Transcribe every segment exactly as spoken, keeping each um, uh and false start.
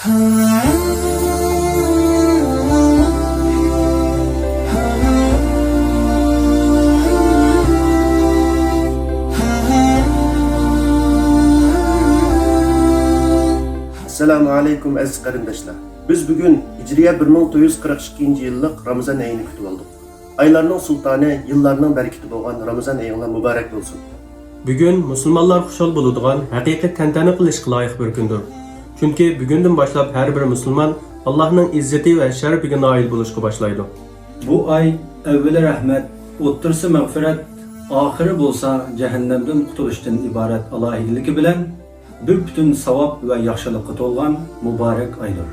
ئەسسالامۇ ئەلەيكۇم، ئەزىز قېرىنداشلار. بىز بۈگۈن ھىجرىيە بىر مىڭ تۆت يۈز قىرىق ئىككىنچى يىللىق رامىزان ئېيىنى كۈتۈۋالدۇق. ئايلارنىڭ سۇلتانى، يىللارنىڭ بەرىكىتى بولغان رامىزان ئېيىڭلار مۇبارەك بولسۇن. بۈگۈن مۇسۇلمانلار خۇشال بولىدىغان، ھەقىقىي تەنتەنە قىلىشقا لايىق بىر كۈندۇر. چۈنكى بۈگۈندىن باشلاپ ھەر بىر مۇسۇلمان ئاللاھنىڭ ئىززىتى ۋە شەرىپىگە نائىل بولۇشقا باشلايدۇ. بۇ ئاي ئەۋۋىلى رەھمەت، ئوتتۇرىسى مەغپىرەت، ئاخىرى بولسا جەھەننەمدىن قۇتۇلۇشتىن ئىبارەت ئالاھىدىلىكى بىلەن بىر پۈتۈن ساۋاب ۋە ياخشىلىققا تولغان مۇبارەك ئايدۇر.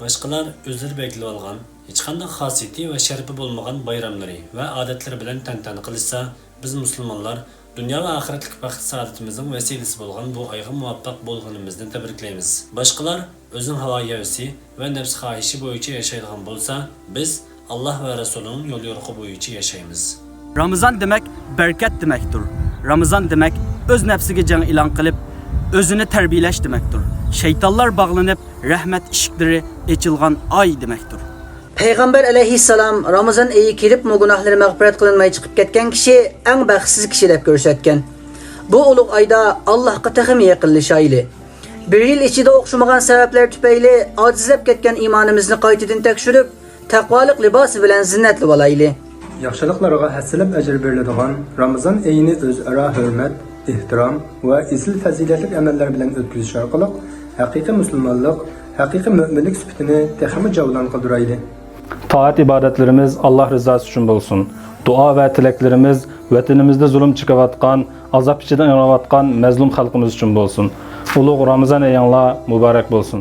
باشقىلار ئۆزلىرى بەلگىلىۋالغان ھېچقانداق خاسىيىتى ۋە شەرىپى بولمىغان بايراملىرى ۋە ئادەتلىرى بىلەن تەنتەنە قىلىشسا، بىز مۇسۇلمانلار دۇنيا ۋە ئاخىرەتلىك بەخت-سائادىتىمىزنىڭ ۋەسىلىسى بولغان بۇ ئايغا مۇۋەپپەق بولغىنىمىزنى تەبرىكلەيمىز. باشقىلار ئۆزىنىڭ ھاۋا-ھەۋىسى ۋە نەپس خاھىشى بويىچە ياشايدىغان بولسا، بىز ئاللاھ ۋە رەسۇلىنىڭ يوليورۇقى بويىچە ياشايمىز. رامىزان دېمەك بەرىكەت دېمەكتۇر. رامىزان دېمەك ئۆز نەپسىگە جەڭ ئېلان قىلىپ، ئۆزىنى تەربىيەلەش دېمەكتۇر. شەيتانلار باغلىنىپ، رەھمەت ئىشىكلىرى ئېچىلغان ئاي دېمەكتۇر. پەيغەمبەر ئەلەيھىسسالام رامىزان ئېيى كېلىپمۇ گۇناھلىرى مەغپىرەت قىلىنماي چىقىپ كەتكەن كىشى ئەڭ بەختسىز كىشى دەپ كۆرسەتكەن. بۇ ئۇلۇغ ئايدا ئاللاھقا تېخىمۇ يېقىنلىشايلى. بىر يىل ئىچىدە ئوخشىمىغان سەۋەبلەر تۈپەيلى ئاجىزلاپ كەتكەن ئىمانىمىزنى قايتىدىن تەكشۈرۈپ، تەقۋالىق لىباسى بىلەن زىننەتلىۋالايلى. ياخشىلىقلارغا ھەسسىلەپ ئەجىر بېرىلىدىغان رامىزان ئېيىنى ئۆزئارا ھۆرمەت، ئېھتىرام ۋە ئېسىل پەزىلەتلىك ئەمەللەر بىلەن ئۆتكۈزۈش ئارقىلىق ھەقىقىي مۇسۇلمانلىق، ھەقىقىي مۆمىنلىك سۈپىتىنى تېخىمۇ جەۋلان قىلدۇرايلى. تائەت-ئىبادەتلىرىمىز ئاللاھ رىزاسى ئۈچۈن بولسۇن. دۇئا ۋە تىلەكلىرىمىز ۋەتىنىمىزدە زۇلۇم چېكىۋاتقان، ئازاب ئىچىدە ئىڭراۋاتقان مەزلۇم خەلقىمىز ئۈچۈن بولسۇن. ئۇلۇغ رامىزان ئېيىڭلار مۇبارەك بولسۇن.